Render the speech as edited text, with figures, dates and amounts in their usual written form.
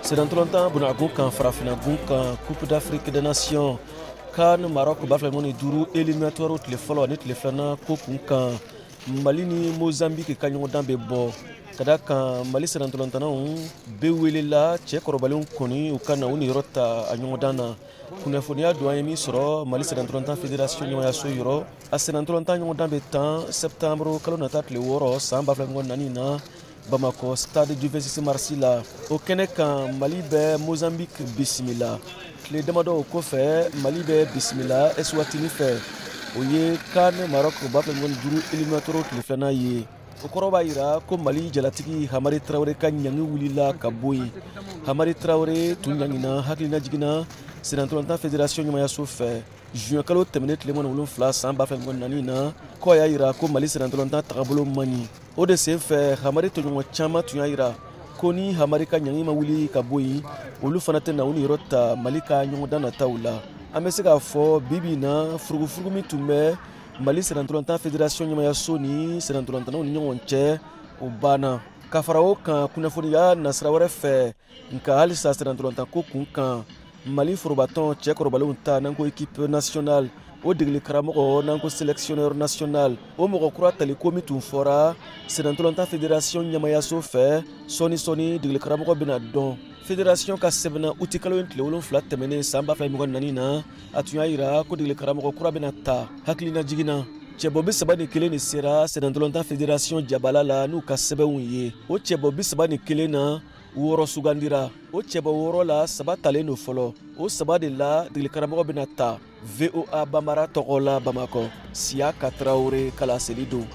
Senatɔlɔntan bunagun kan, farafinnagun kan, Coupe d'Afrique des Nations CAN Maroc 2025 éliminatoire tile fɔlɔ ani tile filanan ko kun kan, Mali ni Mozambique ka ɲɔgɔndan bɛ bɔ. Ka da kan, Mali senatɔlɔntannaw bɛɛ welela, cɛ kɔrɔbalenw kɔni, u ka na u niyɔrɔ ta a ɲɔgɔndan na. Kunnafoniya don an ye min sɔrɔ Mali senatɔlɔntan fédération ɲɔgɔnyaso yɔrɔ, a senatɔlɔntan ɲɔgɔndan bɛ tan septembre kalo nata tile 6 san 2024 na, Bamakɔ Stade du 26 mars la. O kɛnɛ kan, Mali bɛ Mozambique bisimila. Tile damadɔ o kɔfɛ, Mali bɛ bisimila Eswatini fɛ. O ye CAN Maroc 2025 éliminatoire tile filanan ye. O kɔrɔ b'a yira ko Mali jalatigi Hamari Tarawele ka ɲangi wulila ka bɔ yen. Hamari Tarawele tun ɲangina hakilina jiginna senatɔlɔntan fédération ɲɛmayaso fɛ juin kalo tɛmɛnen tile 27 san 2024 na, k'o y'a yira ko Mali senatɔlɔntan tagabolo man ɲi. O de sen fɛ, Hamari tɔɲɔgɔn caman tun y'a yira ko ni Hamari ka ɲangi ma wuli ka bɔ yen, olu fana tɛna u niyɔrɔ ta Mali ka ɲɔgɔndan nataw la. An bɛ se k'a fɔ bi bi in na, furugufurugu min tun bɛ Mali senatɔlɔntan fédération ɲɛmayaso ni senatɔlɔntannaw ni ɲɔgɔn cɛ, o banna. Ka fara o kan, kunnafoniya nasira wɛrɛ fɛ, nka halisa senatɔlɔntan ko kun kan, Mali forobatɔn cɛ kɔrɔbalenw ta, n'an ko équipe nationale, o degeli karamɔgɔ, n'an ko sélectionneur national, o mɔgɔ kura tali ko min tun fɔra senatɔlɔntan fédération ɲɛmayaso fɛ, sɔɔni sɔɔni degeli karamɔgɔ bɛna dɔn. Fédération ka sɛbɛnna uti kalo in tile 7 tɛmɛnen san 2024 na, a tun y'a yira ko degeli karamɔgɔ kura bɛna ta. Hakilina jiginna, cɛbɔ 31 de sera senatɔlɔntan fédération jabala la n'u ka sɛbɛnw ye. O cɛbɔ 31 na, 6 sugandira. O cɛbɔ 6 la, saba talen don fɔlɔ. O saba de la, degeli karamɔgɔ bɛna ta. VOA Bambara tɔgɔ la, Bamakɔ, Siyaka Tarawele kalaseli don.